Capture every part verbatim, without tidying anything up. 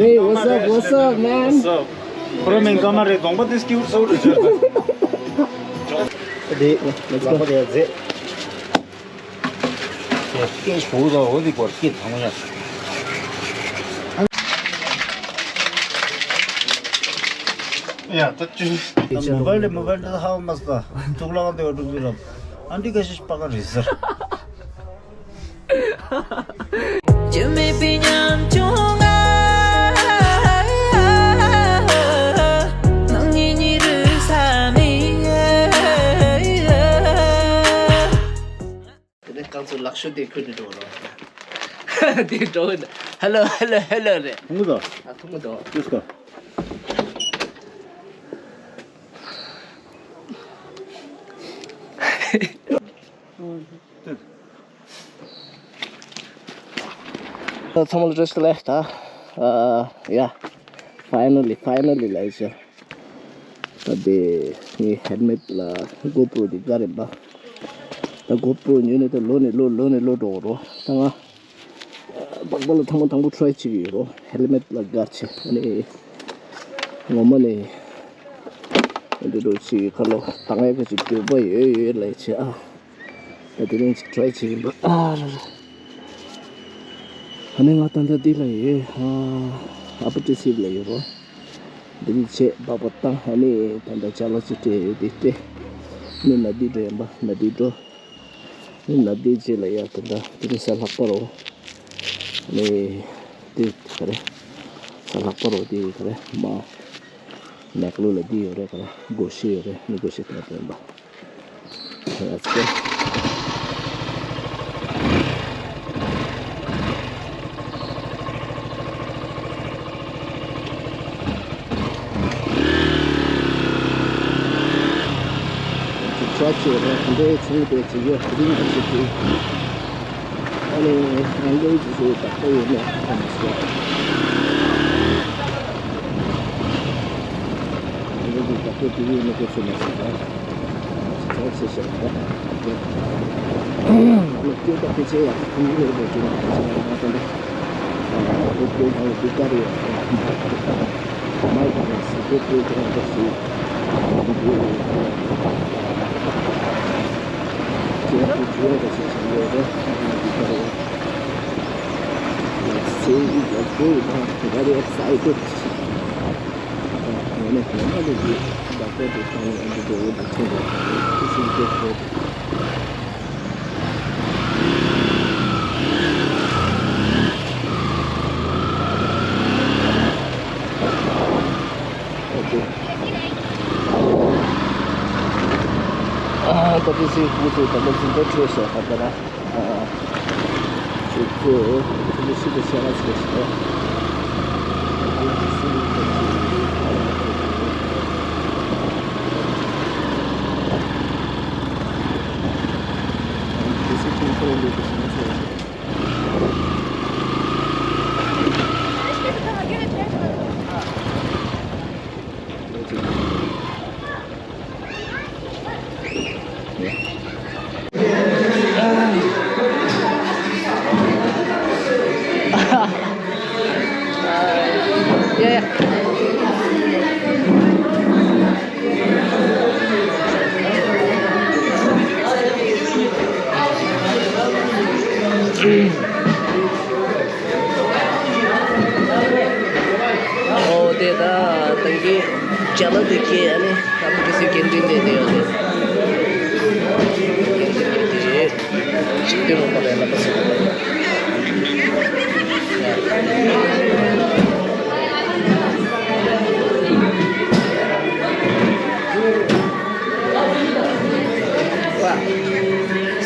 Hey, what's up, what's up, man? What's up? ཁོ་རང་མིང་ཀ་མ་རེད། གདོང་པ་དེ་སྐྱིད་པོ་ཚ་པོ་རེད་ཟེར། Let's go. སྐད་ཞུ་དང་འོ་དེ་སྐོར་སྐད་ཐང་ཡ། ཡ་ད་ཅི། མོ་བལ་དེ་མོ་བལ་དེ་ཧ་མ་སྟ། གཙུག་ལག་དེ་འགྲོ་གི་ར། ཨ་འདི་ག་ཤེས་པ་ག་རེད་ཟེར། རྒྱུ་མེད་པའི་ཉམ་ཆུང་ང་། ནང་ཉིད་ཉིད་རུ་ས་མེད། དེ་ནས་རྐང་ཚོ་ལག་ཤུ་དེ་ཁུར་ནས་འགྲོ་རོགས། དེ་འགྲོ་གི་འདུག་ཧེ་ལོ་ཧེ་ལོ་ཧེ་ལོ་རེད། ཐུང་ངུ་དང་། ཨ་ཐུང་ངུ་དང་། ཅུས་ཀ་ཚང་མ་ལ་བཀྲ་ཤིས་བདེ་ལེགས། ད་ཨ་ཡ། Finally, finally ལ་ཡིན་ཤག་ད་དེ་ངའི་ཧེལ་མེད་ལ་གོ་པྲོ་དེ་ག་རེ་འབའ། ད་གོ་པྲོ་ཉོས་ནས་ད་ལོ་ནས་ལོ་ལོ་ནས་ལོ་འགྲོ་གི་རོ། ད་ང་པགས་པ་ལ་ཐེངས་མ་དང་པོ་ཊ་རའི་བྱེད་ཀྱི་ཡོད་རོ། ཧེལ་མེད་ལ་ག་རེ་བྱེད། ཨ་ནི་ངོ་མ་ནས་འདི་འདྲ་བྱེད་ཀྱི་ཁ་ལོ་ད་ང་ཡ་ག་ཅིག་འདོད་པ་ཡོད་ཡོད་ལ་བྱེད་ཨ། ད་དེ་རིང་ཅིག་ཊ་རའི་བྱེད་ཡིན་པ། ཨ་ར་ར། ཨ་ནི་ང་ད་ལྟ་འདི་ལ་ཡོད། ཨ་ཨ་པ་ཏི་སིབ་ལ་ཡོད་རོ། འདི་རིགས་བྱེད་པགས་པ་བཏང་། ཨ་ནི་ད་ལྟ་ཅ་ལག་ཅིག་སྤྲད་ཡོད་དེ་སྤྲད། ནི་ན་དི་འགྲོ་ཡིན་པ། ན་དི་འགྲོ། ནི་ན་དི་རྗེས་ལ་ཡ་ད་ལྟ་འདི་རིགས་ས་ལྷག་པ་རོ། ཨ་ནི་འདི་ག་རེ། ས་ལྷག་པ་རོ་འདི་ག་རེ་མ། མེག་ལོ་ལ་འདི་ཡོད་རེད་ག་རེ། སྒོར་གཞས་ཡོད་རེད། ནི་སྒོར་གཞས་དེ་ལ་སྤྲད་ཡིན་པ། Let's go. ཅིག་ཆ་ཆེ་ར་འདྲའི་ཆུང་དེ་ཅིག་ཡོད་རིང་གི་ཅིག་གི། ཨ་ནི་ཨང་ཀི་ལི་ཅིག་ཞུ་དག་པོ་ཡོད་ནས་ཨ་ནི་སོ། ཨང་ཀི་ལི་ཅིག་དག་པོ་དེ་ཡོད་ནས་ཁོ་ཚོ་མ་སོང་ད། ཅིག་ཆ་ཆེ་ཞེ་ན་ད། ཨ་ནི་སྐྱོ་དག་པོ་ཆེ་ཡག་པོ་ཁུང་ཡོད་པ་ཅིག་ན་ད་ཅིག་ཡང་ང་ད་ལྟ། ཨ་ནི་སྐྱོ་དག་པོ་དེ་ག་རེ་ཡོད་ཨ་ནི་ད་ད་ད། མ་ཡི་ནས་སི་ཏུ་ཏུ་ཏུ་ཏུ་སི། ཏུ་ཏུ་ཏུ་ཏུ། ཏུ་ཏུ་ཏུ་ཏུ་སི་སི་ཡོད་རེད། ཨ་ནི་འདི་ག་རེ། Let's see, let's go. Very excited. ཨ་ནི་ནོར་མལ་ལི་འདི་ཌོག་ཊར་དེ་ཚང་མ་ཨ་འདི་འདྲ་བོ་འདི་ཚང་མ་ཏུ་སི་ཏུ་ཏུ། Okay. ཨ་ད་དེ་སི་ཁུ་ཚོ་ད་ལོ་ཚོ་འདི་འཕྲོད་ཤག་ད་ད་ར། ཨ་ཁུ་ཚོ་ཁུ་ཚོ་ཤི་ད་ཤ་ལ་ཚེ་ཤི་ད། དེ་སི་ཁུ་ཚོ་འདི་ཤ་ལ་ཚེ། Yeah, yeah. རྒྱ་ལོ་དེ་སྐད་ཨ་ནི་ཨ་མ་གི་སི་སྐད་འདྲེན་དེ་དེ་ཡོད་དེ། སྐད་འདྲེན་དེ་དེ་ཅིག་སྟོན་རོགས་པ་ལས་ལབ་པ་ཟེར་བ་དང་།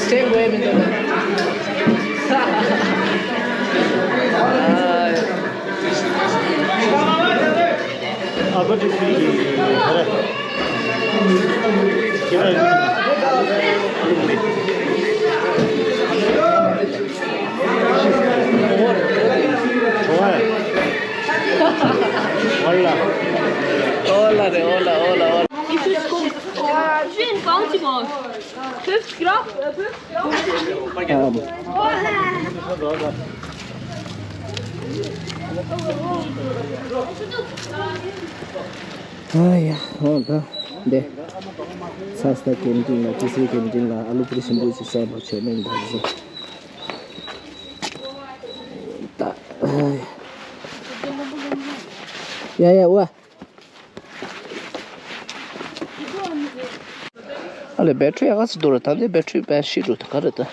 སྟོན་དགོས་མི་འདུག་ན། ཨ། Hola. Hola, hola, hola, hola. Il faut se con-, euh, j'ai une partie, moi. Fünf Gramm, äh, fünf Gramm. ཨ་ཡ། འོ་ད་འདི་ཚ་སྟ་ཀེན་ཊིན་ལ་ཏི་སི་ཀེན་ཊིན་ལ་ཨ་ལུ་པུ་རི་ཞིམ་པོ་ཞིག་ཟ་བར་བྱོན་ནས་འདུག་ཟེར། ད་ཨ་ཡ་ཡ་ཡ་ཝ། ཨ་ལས་བེ་ཊི་རི་ཡག་ག་ཚོད་འདུག་ར། ད་འདི་བེ་ཊི་རི་བེ་ཤི་འགྲོ་ད་ག་རེད་ད།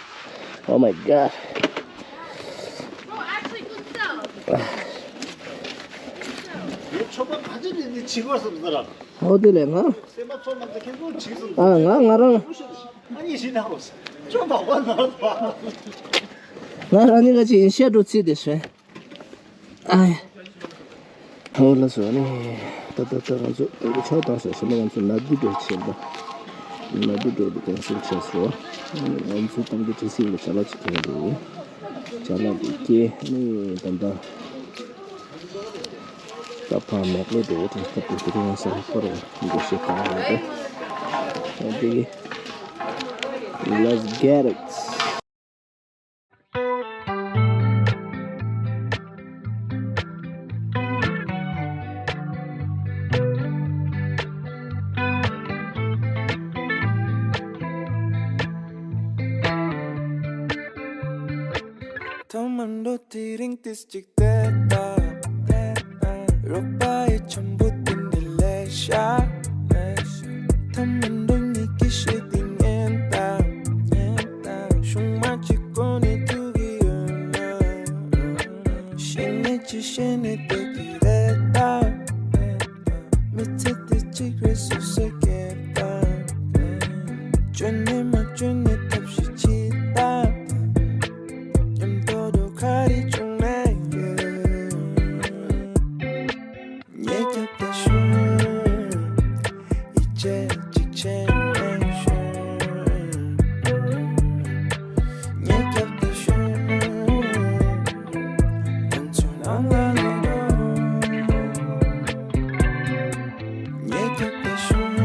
Oh my god. ངས་ཆོག་པ་ག་ཚོད་ནས་འདི་བྱེད་དགོས་བསམ་ཟེར་ར། ཨོ་དེ་ལས་ང་། སེམས་པ་ཚོར་མ་ཚོར་ཁྱེད་ཚོ་བྱེད་བསམ་ཨ་ང་ང་རང་། ཨ་ནི་ཞིག་ན་ཧོ། ཅོ་མ་བ་ན་བ། ང་རང་ཉིད་ཀ་ཅིག་ཡིན་ཤེས་འགྲོ་རྩིས་དེ་ཞོན། ཨ་ཡ། ཨོ་ལགས་སོ་ནི། ད་ད་ད་ང་ཚོ་ཆོག་དང་ཟེར་ཞེ་ན་ང་ཚོ་ན་དུ་འགྲོ་བྱེད་པ། ན་དུ་འགྲོ་དུ་གང་སེམས་ཆེ་སོ། ང་ཚོ་ཏང་གི་ཁྲི་སིང་ལ་ཅ་ལག་ཅིག་ཁྱེར་འགྲོ། ཅ་ལག་དེ་སྐྱེ་ནི་ད་ད། ད་ཕ་མེག་ལེ་འགྲོ་དུ་ད་དུ་དུ་རང་སང་པར་འགྲོ་ཤེས་གང་ཡོད་དེ། དེ་Let's get it. ཐོག་མར་འགྲོ་དེ་རིང་ཏིས་ཅིག་བལྟས་ད། རོགས་པ་ཡི་འཆམ་པོ་དེ་འདི་ལས་ཤ། ཐ་མ་འགྲོ་ཉིད་ཀྱི་ཤེས་དེ་ཉན་དང་། ཉན་དང་། ཤུང་མ་གཅིག་གོ་ནས་ཐུག་གི་ཡོད་ན། ཤེས་ནས་ཅི་ཤེས་ནས་བསྡད་ཀྱི་རེད་ད། མི་ཚེ་དེ་གཅིག་རེད་སུ་ཟེར་གྱི་ད། བཅོས་ནས་མ་བཅོས་ནས་ཐབས་ཤེས་བྱེད་ད། མཉམ་དུ་འགྲོ་ག་རེ་བྱུང་ན་ཡོད། ངས་རྒྱབ་ཏུ་ཞོན། ཡིད་ཆེས་གཅིག་བྱས་ནས་ཞོན། ངས་རྒྱབ་ཏུ་ཞོན། ང་ཚོ་ནང་ལ་ལོག་འགྲོ། ངས་རྒྱབ་ཏུ་ཞོན།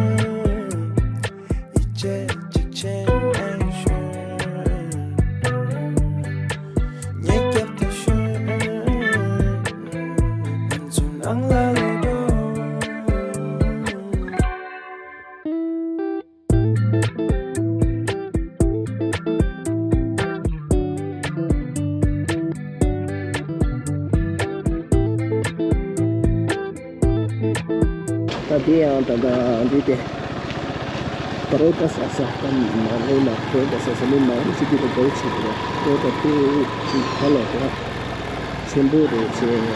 ཡིད་ཆེས་གཅིག་བྱས་ནས་ཞོན། ངས་རྒྱབ་ཏུ་ཞོན། ང་ཚོ་ནང་ལ་ལོག་འགྲོ། ད་དེ་ཡང་ད་ལྟ་འདི་དེ། པ་རོ་ཏ་ཟ་ས་ད་མ་ལོ་ལ་པ་རོ་ཏ་ཟ་ས་མི་མང་པོ་ཞིག་འདི་ལ་འགྲོ་བྱེད་དགོས། པ་རོ་ཏ་དེ་ཅིག་ག་ལ་དེ་ཆེན་པོ་རེད་ཅེས།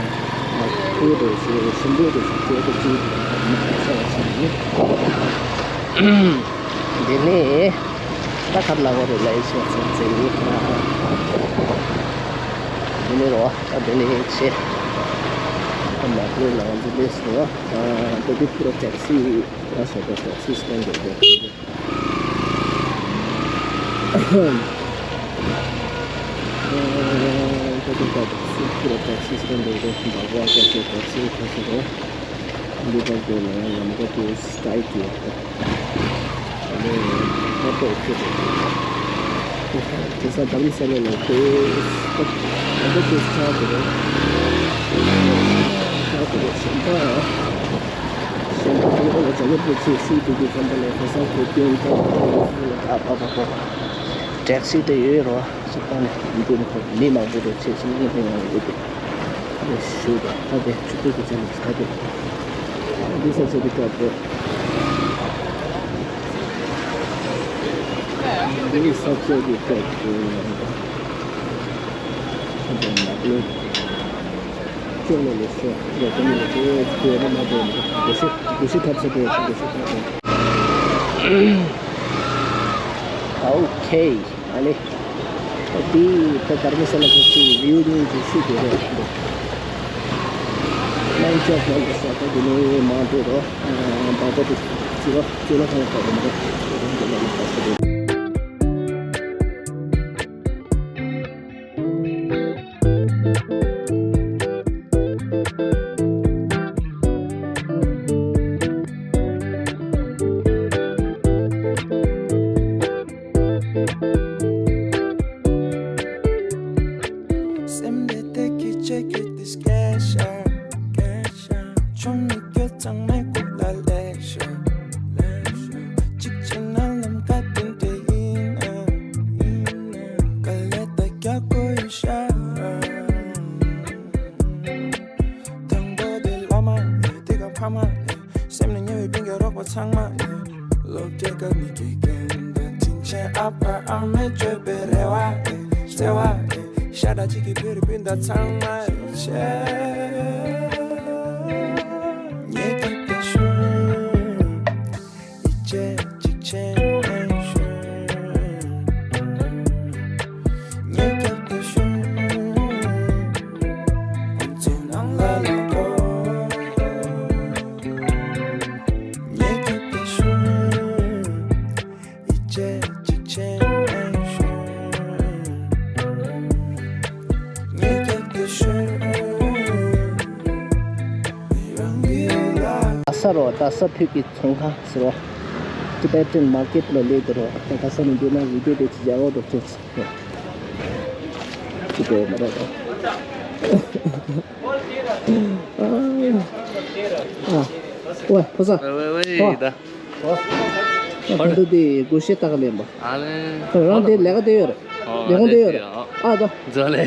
ནག་པོ་རེད་ཅེས། ཞིམ་པོ་རེད་ཅེས་དེ་ཅིག་མ་ཟ་བ་ཞིག་ནི། འདི་ནི་ད་ཁབ་ལ་བོ་རེད་ལ་ཡི་ཤེས་ཚན་ཚན་ཡིན། འདི་ནི་རོ་ད་འདི་ནི་ཆེ། ཁབ་ལ་བོ་ལ་འདི་ལས་སོ། ད་འདི་ཁུ་ར་ཊེག་སི། ད་ཞོགས་པ་ཊེག་སི་སྟོན་དགོས་དགོས། ད་ད་ད་ཊེག་སི་ཁུ་ར་ཊེག་སི་སྟོན་དགོས་དགོས། འདི་པར་དགོས་ལ་ཡང་ལམ་ཁ་དེ་སི་ཀའི་ཀི་ཡོད། ཨ་ནི་ཧོ་ཊེལ་ཁྱེར་འགྲོ། དེ་ས་དྷ་རམ་ས་ལ་ལ་དེ་ད་ལྟ་དེ་ཆགས་འདུག་ཆགས་འདུག་གཞན་པ། གཞན་པ་དེ་ལ་ལ་ཇ་ལ་པོ་ཆེ་སུ་དེ་དེ་ཁམས་པ་ལ་ཁ་སང་གོ་སྐྱོན་ད་ཨ་པ་པ་པ། ཊེག་སི་དེ་ཡོད་རོ། སུ་ཁ་ནས་མི་དེ་ནི་ཁོ་མི་མང་པོ་རོ་ཆེ་སུ་མི་དེ་ཡང་ཡོད་དེ། ཨ་ནི་ཞུ་དང་ད་དེ་ཆུ་ཚོད་ཀྱི་ཆ་ནས་ད་དེ། འདི་ས་ཆ་འདི་སྐབས་དེ། འདི་ས་ཆ་འདི་སྐབས་དེ། ཁྱོད་ལ་ལས་ཤོག་ལས་ཀ་མི་ལ་ཁྱོད་ཁྱོད་ར་མ་དེ་ནི་དགོས་ཤེས་དགོས་ཤེས་ཐབས་ཆེ་དེ་དགོས་ཤེས་ཐབས་ཆེ། ཨོ་ཁེ། ཨ་ནི། དེ་ད་དར་མ་ས་ལ་གོ་ཆེ་བིའུ་ནི་གོ་ཤེས་དེ་རེད་འདུག་ལམ་ཅོག་ལ་ལས་ཤོག་ད་དེ་ནི་མ་འགྲོ་རོགས། བ་གོ་དེ་ཅི་རོགས་ཅི་རོགས་ཁང་པ་དེ་མ་རོགས་ཅི་རོགས་ཁང་པ་དེ་མ་རོགས། སེམས་དེ་དེ་ཁྱི་ཆེ་ཁྱི་དེ་སྐད་ཤར། སྐད་ཤར། ཆུང་མི་ཁྱོད་ཚང་མའི་ཁུག་ལ་ལས་ཤར། ལས་ཤར། གཅིག་བྱས་ན་ལམ་ཁ་དེ་འདྲ་ཡིན་ན། ཡིན་ན། དཀའ་ལས་ད་རྒྱག་དགོས་ཡོད་ཤག་དང་པོ་དེ་བླ་མ་ཡིན། དེ་ག་ཕ་མ་ཡིན། སེམས་ནས་ཉེ་བའི་སྤུན་ཀྱག་རོགས་པ་ཚང་མ་ཡིན། སློབ་གྲྭའི་སྐབས་ནས་དགེ་རྒན་དང་དྲིན་ཆེན་ཨ་ཕ་ཨ་མས་བཅོལ་བའི་རེ་བ་ཡིན། བརྩེ་བ་ཡིན། ཤ་ཁྲག་གཅིག་གི་བོད་རིགས་སྤུན་ཟླ་ཚང་མ་ཡིན་ཆེ། ཉེ་གི་དེ་ཤུ། ཡིད་ཆེས་གཅིག་བྱས་ནས་ཤོད། ཉེ་གི་དེ་ཤུ། ཁོང་ཚོའི་ནང་ལ་ལ་འགྲོ། ཉེ་གི་དེ་ཤུ། ཡིད་ཆེས་གཅིག་བྱས་ནས་ཤོད། ངས་ཀྱང་དེ་ཤོད། རང་གི་ལ། ཨ་ས་རོ་ད་ས་ཕུད་ཀྱི་ཚོང་ཁང་ཟེར་རོ། Tibetan market ལ་སླེབས་དུ་རོ། ད་ག་ས་ནས་འདུག་ན་བི་ཌིའོ་དེ་ཅི་བྱ་འོ་འགྲོ་ཆེ་ཅི་བྱ་མ་རོ། ཨ་ཨ་ཨ་ཕོ་ས། ཨ་ཨ་ཨ་ཨ་ད། ཨ་ད་དེ་དགོས་ཤེས་ལྟ་ག་ལེན་པ། ཨ་ལེ། རང་དེ་ལས་ཀ་དེ་ཡོད་རེད། ཨོ་ལས་ཁུངས་དེ་ཡོད་རེད། ཨ་ད། ཛ་ལེ།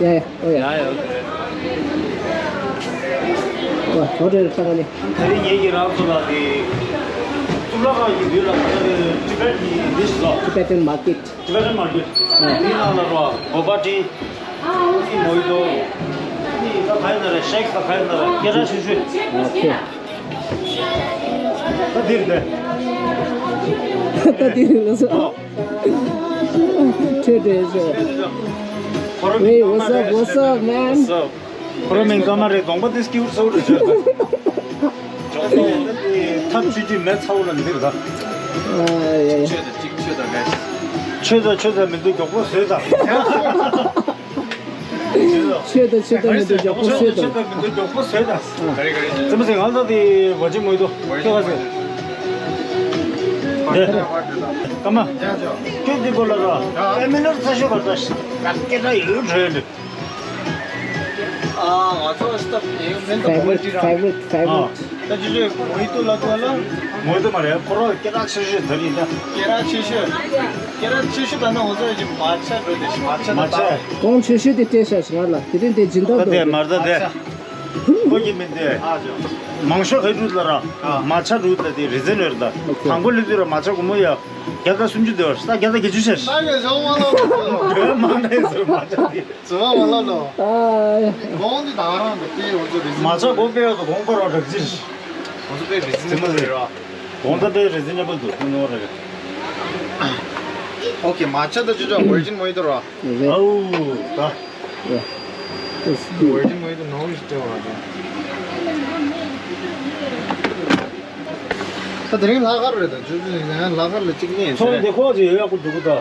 ཡ་ཡ་ཨོ་ཡ། ཡ་ཡ། ཨོ་ཧོ་ཊེལ་ལྟ་ག་ནི། དེ་རིང་ངེད་ཀྱི་རང་ཚོ་ལ་དེ། གཙུག་ལག་ཁང་གི་མདུན་ལ་ད་ལྟ་Tibet་གི་འདི་ཞིག་ལ། Tibetan market། Tibetan market། ཨ་འདིའི་ནང་ལ་རོ་གོ་པ་ཏི། ཨ་ནི་མོ་ཧི་ཏོ། ཨ་ནི་ད་ག་ཡིན་ན་རེད། ཤེག་ད་ག་ཡིན་ན་རེད། སྐད་གྲགས་ཆེ་ཤོས། ཨོ་ཁེ། ད་འདིར་བསྡད། ད་འདིར་ལ་སོ། ཁྲེ་ཁྲེ་ཤོ། Hey, what's up, what's up, man? What's up? ཁོ་རང་མིང་ཀ་མ་རེད། གདོང་པ་དེ་སྐྱིད་པོ་ཚ་པོ་རེད་ཆོས་དང་། ཐབས་ཆུ་ཆུ་མེ་ཚ་པོ་ལ་འདིར་ད། ཨ་ཡ་ཡ། ཆོས་དང་གཅིག་ཆོས་དང་ལས། ཆོས་དང་ཆོས་དང་མི་འདུག་མགྱོགས་པོ་བཟོས་དང་། ཆོས་དང་ཆོས་དང་མི་འདུག་མགྱོགས་པོ་བཟོས་དང་། ཆོས་དང་མི་འདུག་མགྱོགས་པོ་བཟོས་དང་། ཨ། རེད་རེད། ཙེ་མོ་ཟེར་ང་ཚོ་དེ་བ་ཅི་མོ་ཡི་དོ་ཁྱོད་ག་ཟེར། འདི། ཀ་མ། ཁྱོད་འདི་པོ་ལ་ར། ཨེ་མི་ནོར་ཚ་ཤོས་ག་ད་ཤི། ཀ་སྐད་ད་ཡོད་འགྲོ་ཡོད་འདུག་ཨ་ང་ཚོ་སྟབས་ཡིན་མིན་དུ་མོ་ཅི་ར། Favorite, favorite, favorite. ད་ཅི་ཅི་མོ་ཡི་དོ་ལ་དོ་ལ། མོ་ཡི་དོ་མ་རེད། ཁོ་རང་སྐད་གྲགས་ཆེ་ཤོས་ད་རེད་ད། སྐད་གྲགས་ཆེ་ཤོས། སྐད་གྲགས་ཆེ་ཤོས་ད་ན་ང་ཚོ་ཡི་མ་ཆ་འགྲོ་དེ་མ་ཆ་ད་མ་ཆ། ད་གོང་ཆེ་ཤོས་དེ་སྤྲད་ཤག་ང་ལ་དེ་རིང་དེ་སྦྱིན་བདག་ད་དེ་འདུག་མར་ད་དེ། ཁོ་གི་མིན་དེ། མང་ཤོས་ཧེ་རུ་ལ་ར། མ་ཆ་རུ་ད་དེ་རི་ཛིན་ཡོད་ད། ཨོ་ཁེ། དང་པོ་ལི་དུ་ར་མ་ཆ་གོ་མོ་ཡ། བརྒྱ་དང་སུམ་ཅུ་དེ་བར་ས་བརྒྱ་དང་བརྒྱད་ཅུ་ཤར། ད་ཡོད་ཟེར་བ་ལ། ཡོད་མ་རེད་ཟེར་མ་ཆ་དེ། ཟེར་བ་ལ་ལོ། ཨ་ཡ། གོང་དེ་ད་རང་དུ་སྤེལ་འོ་ཚོ་རེད། མ་ཆ་གོ་སྤེལ་ཡོད་དོ་གོང་པ་ར་རག་ཅིར། གོང་ས་སྤེལ་རེ་ཟིན་ནི་མ་རེད་ར། གོང་ས་སྤེལ་རེ་ཟིན་ནི་མ་འདུག་ནོ་རེད། ཨོ་ཁེ། མ་ཆ་ད་ཅི་ཅོ་ཝར་ཇིན་མོ་ཡི་དོ་ར། རེད། ཨའུ་ད། རེད། ཝར་ཇིན་མོ་ཡི་དོ་ནོ་ཝིས་ཏེ་བ་ར། ད་དེ་རིང་ལྷག་དཀར་རེད་ད། ཅོ་ཅོ་ཡིན་ན་ལྷག་དཀར་ལ་གཅིག་ནས་ཚོང་དེ་ཁོག་ཅིག་ཡོད་ཡག་པོ་འདུག་གི་ད།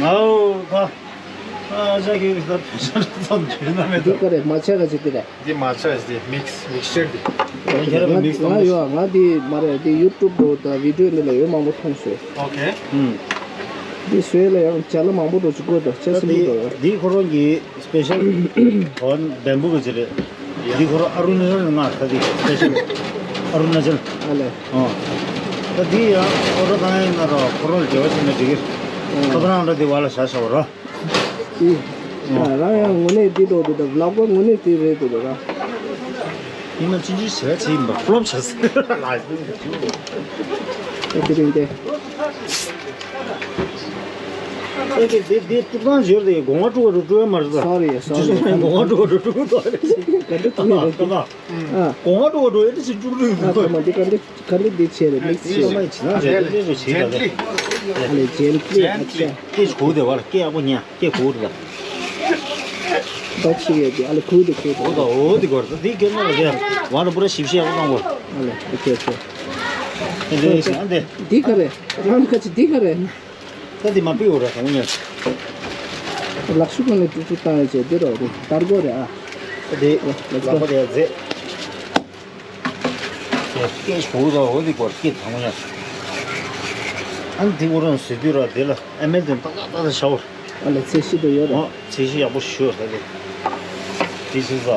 ཨའུ་ད། ཨ་ཅག་གི་ད་ཕེ་ཤར་ཙམ་བྱོས་ན་མེད་འདི་ད། ཀ་རེད། མ་ཆ་ག་ཅིག་དེ་རེད། འདི་མ་ཆ་འདི་མིག་སི་མིག་སི་ཅར་འདི། ང་ཡོད་ང་འདི་མ་རེད་འདི་ཡུ་ཊུབ་འགྲོ་དང་བི་ཌིའོ་འདི་ལ་ཡོད་མང་པོ་མཐོང་སོང་། ཨོ་ཁེ། ཨུམ། འདི་བཟོས་ལ་ཡང་ཅ་ལག་མང་པོ་འགྲོ་ཅིག་དགོས་དང་ཆ་ད་སིམ་པོ་འདི་འགྲོ་ཡོད། འདི་ཁོ་རང་གི་སི་པེ་ཤལ་གོན་བེམ་བུ་གི་ཅི་རེད། འདི་ཁོ་རང་ཨ་རུ་ན་ཅལ་ང་ད་འདི་སི་པེ་ཤལ་ཨ་རུ་ན་ཅལ། ཨ་ལེ། ཨོ། ད་འདི་ཡང་ཨོ་ཌར་བཏང་ཡིན་ན་རོ་ཁོ་རང་ལ་འབྲེལ་བ་བྱས་ན་འགྲིག་གི། ཨོ། ཁ་པར་ཨང་གྲངས་འདི་བ་ལ་བཞག་བཞག་པ་རོ། ཨི། ཨོ། ད་རང་ཡང་དངོས་གནས་འདི་འགྲོ་འདུག་ད་བི་ལོག་པ་དངོས་གནས་འདི་རེད་འདུག་ད་ར། ཡིན་ན་ཅི་ཅི་བྱས་བྱས་ཡིན་པ་ཕོ་ལོབ་བྱས། ཨེ་དེ་རིང་དེ། ཨེ་དེ་དེ་དེ་ཏུ་ཏང་བྱོས་དེ་སྒོ་ང་ཀྲུ་བ་རུ་ཀྲུ་བ་མ་རེད་ད། སོ་རི་སོ་རི། སྒོ་ང་ཀྲུ་བ་རུ་ཀྲུ་བ་རེད། ག་འདྲ་ཐུག་ཡོད་རེད། ད་ད། སྒོ་ང་ཀྲུ་བ་ཀྲུ་ཨེ་དེ་ཅི་ཀྲུ་ཀྲུ་ཡིན་ད། ཨ་ད་མ་དེ་ག་འདྲ་ག་འདྲ་དེ་བྱས་རེད་མིག་སི་ཨེ་ཅི་ཡོད། མ་ཡིན་ཅི་ན་བྱས་རེད་བྱས་རེད་བྱས་རེད། ཨ་ལེ་ཇེན་ལི་ཨ་ཅག་སྐད་ཅིག་གོ་བདེ་བ་ལ་སྐད་ཡག་པོ་ཉན། སྐད་གོ་རེད་ད། ད་ཆི་ཡོད་དེ་ཨ་ལེ་ཁུག་དེ་ཁུག་གོ་ད། འོ་དེ་གོ་རེད་ད། དེ་སྐད་ནང་ལ་དེ་བ་ལ་པུ་ར་ཞིབ་ཞིབ་ཡག་པོ་གཏོང་གོ། ཨ་ལེ་ཨོ་ཁེ་ཨོ་ཁེ། དེ་འདྲའི་ཞིག་ཨ་འདི། འདི་ག་རེད། རང་ཁ་ཆེ་འདི་ག་རེད། ད་དེ་མ་པི་འོ་ར་གང་ཉན། ལག་ཤུ་གང་ནས་ཀྲུག་ཀྲུག་བཏང་ཡོད་ཅེས་འདི་རོགས་རེད་དར་གོ་རེད་ཨ། ད་དེ་ལག་པ་དེ་ཡ་རྫས། སྐད་ཤོག་དང་འོ་དེ་སྐོར་སྐད་ཚང་མ་ཡང་། ཨ་ནི་དེ་འུ་རང་ཟེར་དུས་ར་དེ་ལ་ཨ་མའི་དོན་ཏག་ཏག་ཏག་ཏག་བྱའོ། ཨ་ལ་ཚད་གཞི་དུ་ཡོད་རེད། ཨོ་ཚད་གཞི་ཡག་པོ་ཞུ་ད་དེ། དེ་ཟེར་ས།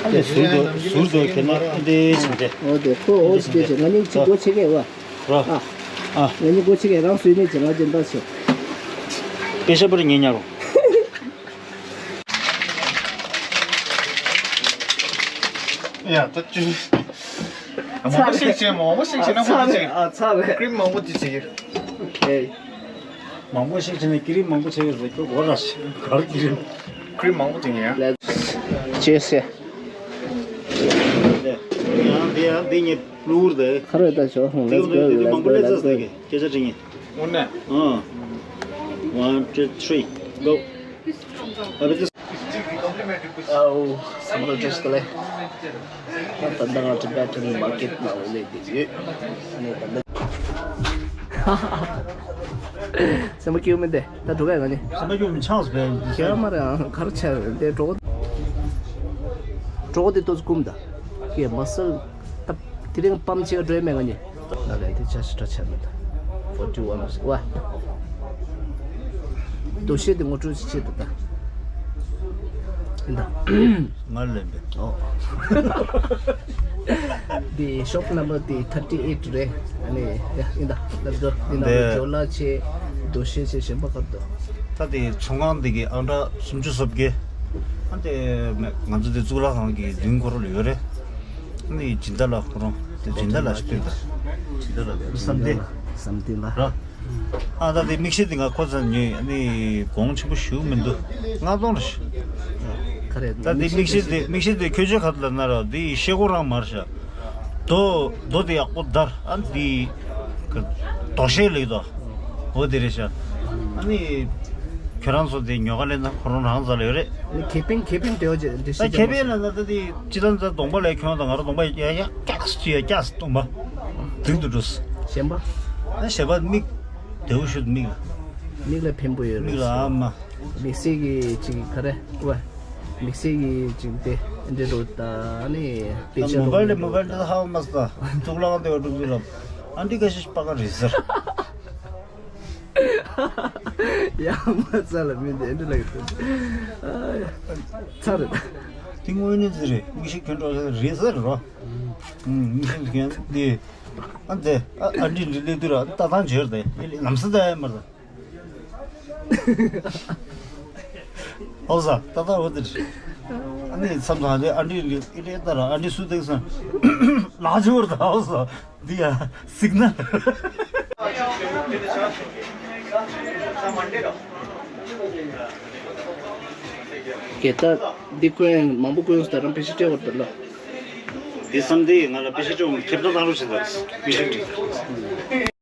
ཨ་ནི་ཟུར་དུ་ཟུར་དུ་ཁྱེར་ནས་ཨ་འདྲེ་བྱེད་འདྲེ། ཨོ་དེ་ཁོ་ཨོ་ཙི་དེ་བྱེད་ང་གཉིས་གཅིག་སྒོ་ཕྱེ་གས་བ། ར། ཨ། ཨ། ང་གཉིས་སྒོ་ཕྱེ་གས་རང་བཟོས་ནས་བྱེད་ང་སྦྱིན་བདག་བྱེད། པེ་ཤ་པར་ཉེ་ཉག་རུ། ཡ་ད་ཅི། མང་པོ་ཞིག་བྱས་མང་པོ་ཞིག་བྱས་ན་མང་པོ་ཞིག་ཨ་ཚ་རེད། ཀྲིམ་མང་པོ་ཅིག་བྱེད་ཀྱི། ཨེ། མང་པོ་ཞིག་བྱས་ནས་ཀི་རིམ་མང་པོ་བྱས་ཡོད་ཟེར་ཁྱོད་གོ་ར་ཞིག་གར་ཀི་རིམ། ཀྲིམ་མང་པོ་ཅིག་ཡིན་ཡ། ལས། ཅེས་ཟེར། ཡང་འདི་ཡང་འདི་ཉིད་བླུགས་ཏེ། ཁ་རོས་ད་ཆོག་ཧོང་། དེ་ལེ་ཚོ་གོ་ལེ་ཚོ་གོ་ལེ་ཚོ་གོ། སྐད་ཆ་དྲི་ངེས། དངོས་གནས། ཨ། One, two, three, go. ཨ་བི་ཏི། ཨའོ། སམ་བྷལ་ཏྲེས་ཀ་ལེ། ད་ད་ང་ཊི་བེ་ཊན་མར་ཀེཊ་ནང་ལ་སླེབས་ཡོད། ཨ་ནི་ད་ད། སེམས་པ་སྐྱིད་པོ་མིན་ཏེ། ད་འགྲོ་ག་ཡ་ང་ནི། སེམས་པ་སྐྱིད་པོ་མིན་ཆགས་སུ་བས་ཁྱེད་མ་རེད་ཨང་གར་ཆ་དེ་འགྲོ་གོ། འགྲོ་གོ་དེ་ཏོ་ཙི་ཀུམ་ད། ཀྱེ་མ་སལ། ད་དེ་རིང་པམ་ཆེ་ག་འགྲོ་ཡ་མེད་ང་ནི། ད་ལས་དེ་ཆ་ཞིག་ཁྲ་ཆ་མེད་ད། ཕོར་ཊི་ཝན་ཟེར་བ། དོ་ཤེས་དེ་ངོ་སྤྲོད་ཅིག་བྱེད་དོ་ད། ཡིན་ད། ང་ལེན་པས། ཨོ། དེ་ཤོབ་ནམ་བར་དེ་ཐར་ཊི་ཨེ་ཊི་རེད། ཨ་ནི་ཡ་ཡིན་ད། ལེཊ་སི་གོ། ཡིན་ད། འདི་ཇོ་ལ་ཆེ། དོ་ཤེས་ཆེ་གཞན་པ་ག་རེ་འདུག་ད་དེ་ཚོང་ཁང་དེ་གི་ཨང་གྲངས་སུམ་ཅུ་སོ་བརྒྱད། ཨ་དེ་ང་ཚོ་དེ་གཙུག་ལག་ཁང་གི་མདུན་སྐོར་ལ་ཡོད་རེད། ཨ་ནི་སྦྱིན་བདག་ལགས་ཁོ་རང་དེ་སྦྱིན་བདག་ལགས་ཤིག་སྟོན་ད། སྦྱིན་བདག་ལགས་བསམ་གཏན། བསམ་གཏན་ལགས། ར། ཨ་ད་དེ་མིག་ཤེལ་དེ་ང་ཁོ་ཚོ་ཉོས། ཨ་ནི་གོང་ཆེན་པོ་ཞུ་མི་འདུག་ལྔ་སྟོང་རེད། ག་རེ་ད་དེ་མིག་ཤེལ་དེ་མིག་ཤེལ་དེ་ཁྱོད་ཆོས་ག་ལ་ན་ར་དེ་ཤེལ་སྒོ་རང་མར་ཤ། རྡོ་རྡོ་དེ་ཡག་པོ་བརྡར། ཨ་དེ་རྡོ་ཤེལ་ལེགས་དོ། འོ་དེ་རེད་ཤ། ཨ་ནི་ཁྱོད་རང་ཚོ་དེ་ཉོ་ག་ལེན་ན་ཁོ་རང་རང་ཚ་ལ་ཡོད་རེད། ཁེ་ཕན་ཁེ་ཕན་དེ་འོ་ཅེ་འདི་ད་ཤེས་ཁེ་ཕན་ལ་ན་ད་དེ་སྤྱི་བཏང་ད་གདོང་པ་ལས་ཁྱོད་དང་ང་རང་གདོང་པ་ཡ་ཡ་སྐྱག་སུ་ཡ་སྐྱག་སུ་གདོང་པ་སྡུག་ཏུ་འགྲོ་སོང་། གཞན་པ། ད་གཞན་པ་མིག་བདེ་བོ་ཞུ་མིག་ལ། མིག་ལ་ཕན་པོ་ཡོད་མིག་རེད། ལ་ཨ་མ། དམིགས་བསལ་གྱི་ཅིག་ག་རེ་ཝ། དམིགས་བསལ་གྱི་ཅིག་དེ་འདྲེ་རོ་ད་ནི་དཔེ་ཆ་མོ་བལ་དེ་མོ་བལ་དེ་ཧ་མ་སོང་། གཙུག་ལག་དེ་བ་འགྲུབ་ཀྱི་རེད། ཨ་འདི་ཁ་ཤས་པ་ག་རེད་ཟེར། ཡ་མ་ཚ་ལ་མི་འདི་འདྲེ་ལ་གི་ཚ་རེད། དེ་དངོས་གནས་ཟེར་རེད། མི་ཤི་གྱོན་འགྲོ་ཟེར་རེད་ཟེར་རོ། ཨུམ་མི་ཤི་གྱོན་འདི། ཨ་འདི་ཨ་འདི་འདི་ལས་དུས་ར་ལྟ་སྟངས་བྱེད་རེད། ལམ་སེ་ད་ཡ་མ་རེད། ཨོ་ས་ཏ་ཏ་འོ་དེ་རེད། ཨ་ནི་མཚམས་དང་ཨ་འདྲི་ཨི་རེད་ད་ར་ཨ་འདྲི་སུ་དེག་སོང་། ལག་ཆུ་བར་ད་ཨོ་ས་འདི་ཡ་སིག་ནལ། གེ་ད་འདི་ཀོན་མང་པོ་ཀོན་སྟ་རང་པེ་ཤི་སྤྲད་བར་དར་ལ། འདི་བསམ་འདི་ང་ལ་པེ་ཤི་སྤྲད་འོང་ཁེབས་ད་བཏང་རོགས་བྱེད་ད་པེ་ཤི་སྤྲད།